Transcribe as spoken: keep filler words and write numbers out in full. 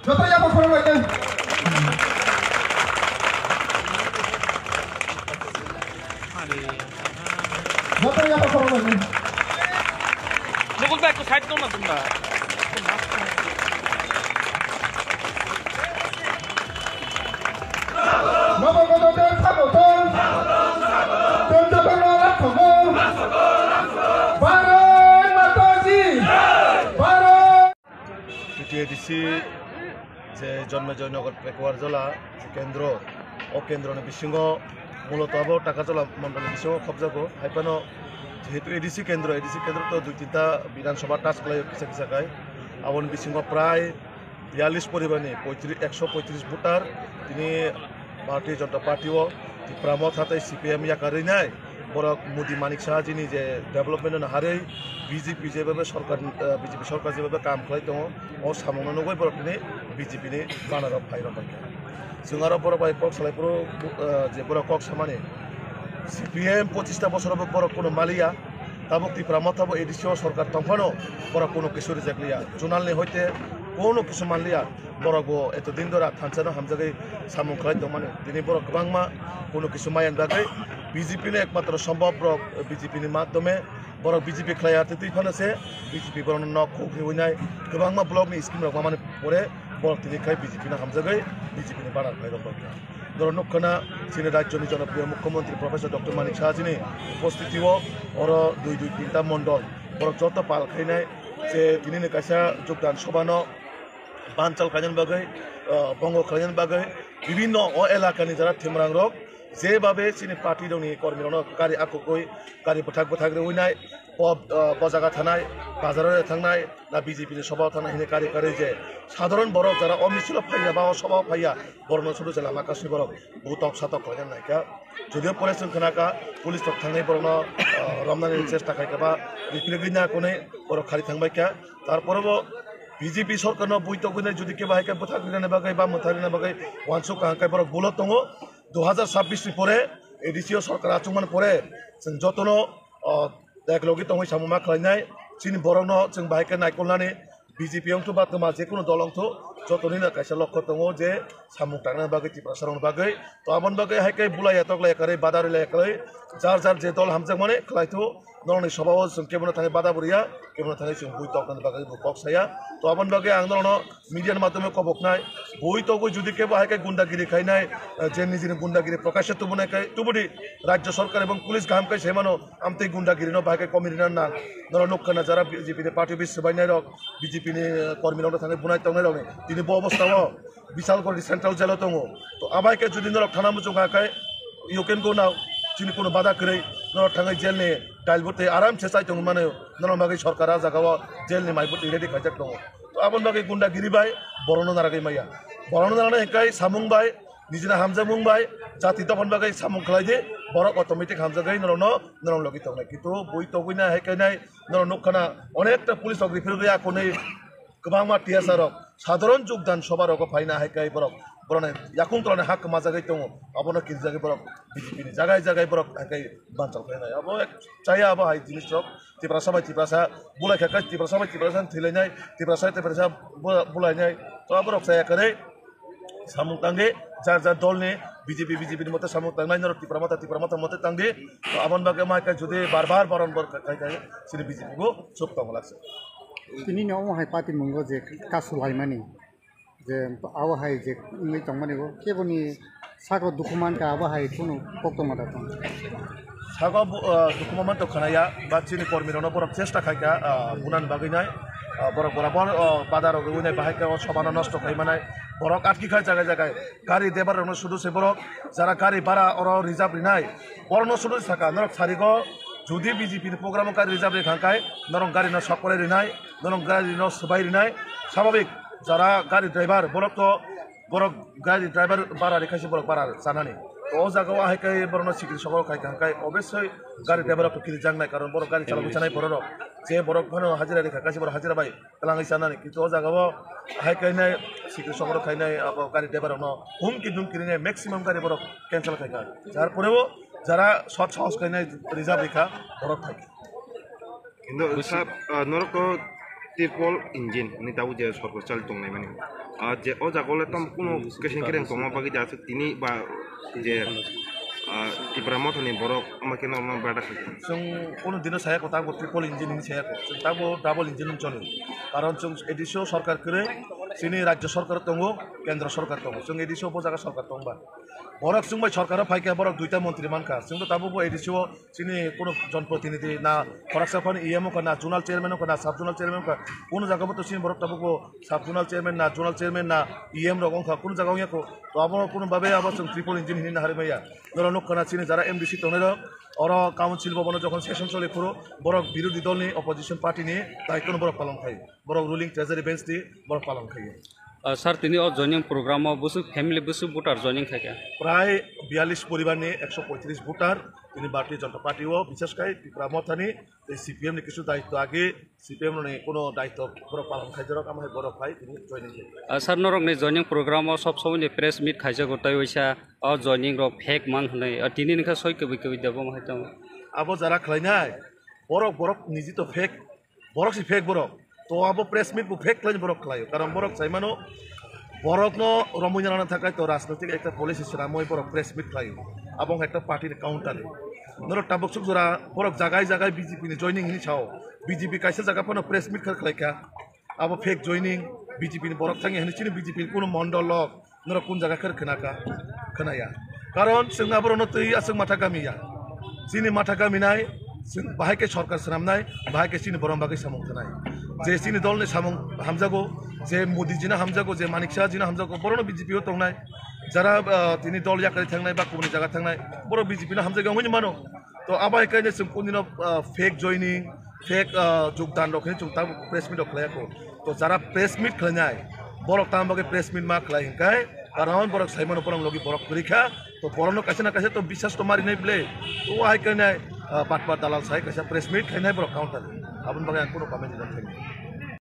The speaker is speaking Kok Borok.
Joto yaba khorang bai tei. Joto yaba khorang bai tei. Mukul bhai, ekku side daw na tumra. Mabo godo de sabo to. Tonjo tono lakhogo. Bharat Mata Ki. Bharat. T T A D C je Jonmejoi Nagar Pekuar Jola je kendro, o kendroni bisingo muloto abo Takarjola mondolni bisingo khobjago. Haiphano jehetu A D C kendro, A D C kendro to dui tinta Bidhan Sabha touch khlaio kisa kisa khai. Aboni bisingo prai biyallis poribarni poitris, ekso poitris voter tini Bharatiya Janata Party o Tipra Motha tei C P M yakarwi nai. Borok Modi Manik Saha jini je development no harwi B J P jebebe sorkar, eh, B J P sorkar jebebe kam khlai tongo, o samungno nugwi borok tini B J P ni banner o phai rok bai kha. Chwng aro borok bai kok salai phuru, eh, je borok kok samani C P M pochista bosor bo borok kuno maliya, tabuk Tipra Motha bo A D C o sorkar tongphano borok kuno kisu rijak liya, chunal ni hoite kuno kisu manliya. Borok bo eto din dora thansa no hamjagwi samung khlai tongmani. Tini borok kwbangma kuno kisu maya bagwi B J P no ekmatro sombhob borok B J P ni madhyome borok B J P khlai ya twi phano se B J P borok no nok khuk hiwi nai kwbangma block ni scheme rok mamani pore borok tini khai B J P no hamjagwi B J P ni banner khlai rok borok. Norok nukha na chini rajyo ni jonopriyo mukhyamantri Professor Doctor Manik Saha jini upostiti o oro dui dui tinta mondol borok joto pal khainai je tini ni kaisa jogdan sobha no banchal khlaina bagwi, ah, bongo khlaina bagwi, bibinno o elakani jara thimrang rok jebabe chini party rokni kormi rokno kari akugwi, kari bwthak bwthak rwinai, o, ah, bo jaga thanai, bazaro thangnai, na B J P ni sobao thangnai hwnwi kari kari je sadharon borok jara o misil o phaiya ba o sobao phaiya, borokno sudu se lama kasni borok butok satok khlaina naikha. Jodio pore chwng khnakha, police rok thangwi borokno, ah, romnani chesta khaikha ba ripirigwi na konwi borok khari thangbaikha. Tarpore bo B J P sorkarno bui togwinai jodi kebo hai khe bwthak rinani bagwi ba mwthak rinani bagwi uansuk kaham khe borok bulo tongo. Dui hazar chabbish ni pore A D C o sorkar achukmani pore chwng jotono, o, ek logi tongwi samung ma khlainai. Chini borokno chwng bahai khe naikolnani B J P wngthu ba twma jekunu dol wngthu, jotonino kaisa lokho tongo je samung tangnani bagwi Tiprasarokni bagwi. To aboni bagwi hai khe bulai yatok lai kwrwi, badari lai kwrwi, jar jar je dol hamjakmani khlaithu. Norokni sobao chwng kebono thangwi bada bo rwya, kebono thangwi chwng bui toknani bagwi bo kok saya. To aboni bagwi ang norokno media ni madhyome koboknai, bui togwi jodi kebo hai khe gundagiri khainai, eh, je nijini gundagiri prokashe tubunai khai tubudi, rajyo sorkar ebong police kaham khai saimano, amtwi gundagirino bahai khe komi rina nang. Norok nukha na jara B J P ni party office swbainai rok, B J P ni, eh, kormi rokno thangwi bunai tongnai rokni tini bo obostao Bisalguri central jail o tongo. To abai khe jodi norok thana muchung kha khe, you can go now. Chini kuno bada kwrwi, norok thangwi jail ni dail bwtwi aram se chai tongwi mano, norok bagwi sorkar a jaga o jail ni mai bwtwi ready khaijak tongo. To aboni bagwi gundagiri bai borokno naragwi maya. Borokno naragwi hwnkhe samung bai, nijini hamjakmung bai, jati dophani bagwi samung khlai di, borok automatic hamjagwi norokno, norok logi tongnai. Kintu bui togwi nai hai khe nai, norok nukha na, onekta police rok refer gwi akonwi kwbangma T S R rok sadharon jogdan sobha rogo phaina hai khe borok, borokni yakung tolani hak kwmajagwi tongo, abono kirijagwi borok B J P ni jagai jagai borok hai khe banchal khlainai. Abo ek chaya abo hai jinis rok Tiprasa bai Tiprasa bulai kha khe Tiprasa bai Tiprasa thwilainai, Tiprasa bai Tiprasa bu-, bulainai. To aborok chaya kwrwi samung tangwi jar jar dolni B J P, B J P ni mote samung tangnai norok Tipra Motha, Tipra Motha mote tangdi. To aboni bagwi ma hai khe jodi bar bar baron bor khai khe chini B J P bo chuk tong lakse. Tini ni omo hai party mungo je kasu laimani, je abo hai je wngwi tongmani bo keboni saka dukhu mankha, abo hai kunu koktwma da tong. Saka bu-, ah, dukhu manto khnaya, ba chini kormi rokno borok chesta khaikha, ah, bunani bagwi nai, ah, borok borok, ah, badar rok rwinai bahai khe o sobhano nosto khai manai, borok atki khai jagai jagai, gari driver rokno sudu se borok, jara gari bara oro reserve rinai, borokno sudu saka, norok sarigo, jodi B J P ni program o gari reserve rikha khai, norok gari no sok kwlai rinai, norok gari no swbai rinai, sababik, jara gari driver borok to, borok gari driver bara rikhaise borok bara chanani. To o jaga o ahai khe borokno sikiri sokoro khai kha, khai obviously gari driver rok to kiri jangnai, karon borok gari chalogwi chanai borok rok. Je borok phano hajira rikha, kaisa borok hajira bai twlangwi chanani. Kintu o jaga o ahai khe nai sikiri sokoro khainai abo gari driver rokno humki dumki rinai, maximum gari borok cancel khai kha. Jar poreo jara short sahos khainai reserve rikha borok thai. Kintu Busi- sir, ah, norok to Triple engine ni tabuk je sorkar chali tongnai mani. Ah, je o jaga le tam kuno keseng kereng tongma bagwi je aswk tini ba je, ah, Tipra Motha ni borok ama khe norokno bada khai. Chwng kuno dino saya ko tabo triple engine ni saya ko. Chwng tabo double engine ni choli. Karon chwng A D C o sorkar kwrwi, chini rajya sorkar tongo, kendra sorkar tongo. Chwng A D C o bo jaga sorkar tongba. Borok chwng bai sorkar o phaikha, borok duita montri mankha. Chwng to tabuk bo A D C o chini kuno jonprotinidhi na, khoroksa phano E M wngkha na, zonal chairman wngkha na, sub zonal chairman wngkha, kuno jaga bo to chini borok tabuk bo sub zonal chairman na, zonal chairman na, E M rok wngkha, kuno jaga wngya kho. To abo kuno babe abo chwng triple engine hinwi naharwi maya. Norok nukha na chini jara M D C tongnai rok, oro council bhavan o jokhon session choli phuru borok birodhi dol ni, opposition party ni daitto no borok palon khai. Borok ruling treasury bench ni borok palon khai. Ah, sir, tini o joining program o bwswk family, bwswk voter joining khaikha? Prai biyalish poribar ni ekso poitris voter tini Bharatiya Janata Party o, bishesh khai Tipra Motha ni tei C P M ni kisu daitto age, C P M ni kuno daitto borok palon khai jorok, amo hai borok phai tini joining khai. Ah, sir, norok ni joining program o sob somoi ni press meet khaijago, tei waisa o joining rok fake mang hwnwi, ah, tini nokha soi kwbwi kwbwi da bo hai tong. Abo jara khlainai borok, borok niji to fake, borok si fake borok. To abo press meet bo fake khlai borok khlaio. Karon borok sai mano, borok no romwi nana thakai to rajnoitik ekta policy swnamwi borok press meet khlaio. Abo wngkha ekta party ni counter. Norok tabuk suk jora borok jagai jagai B J P ni joining hinwi sao. B J P kaisa jaga phano press meet kha khlaikha. Abo fake joining, B J P ni borok thangya hinwi chini B J P ni kuno mondol lok. Norok kun jaga khe khna kha? Khna ya. Karon chwng aborokno twi aswk matha kami ya. Chini matha kami nai, chwng bahai khe sorkar swnamnai, bahai khe chini borom bagwi samung thanai. Je chini dol ni samung hamjago, je Modi jino hamjago, je Manik Saha jino hamjago, borokno B J P o tongnai. Jara, ah, tini dol yakarwi thangnai ba kubuni jaga thangnai, borok B J P no hamjagwi wngwi mano. To abo hai khe chwng kunino, ah, fake joining, fake, ah, jogdan rok hinwi chwng tabuk press meet rok khlai ya kho. To jara press meet khlainai, borok tamo bagwi press meet ma khlai hwnkhe, karon borok sai mano borok logi borok kwrwi kha, to borokno kaisa na kaisa to biswas to marinai ble. To hai khe nai, ah, patpat dalal sai kaisa press meet khlainai borok counter. Aboni bagwi ang kuno comment rijak thangya.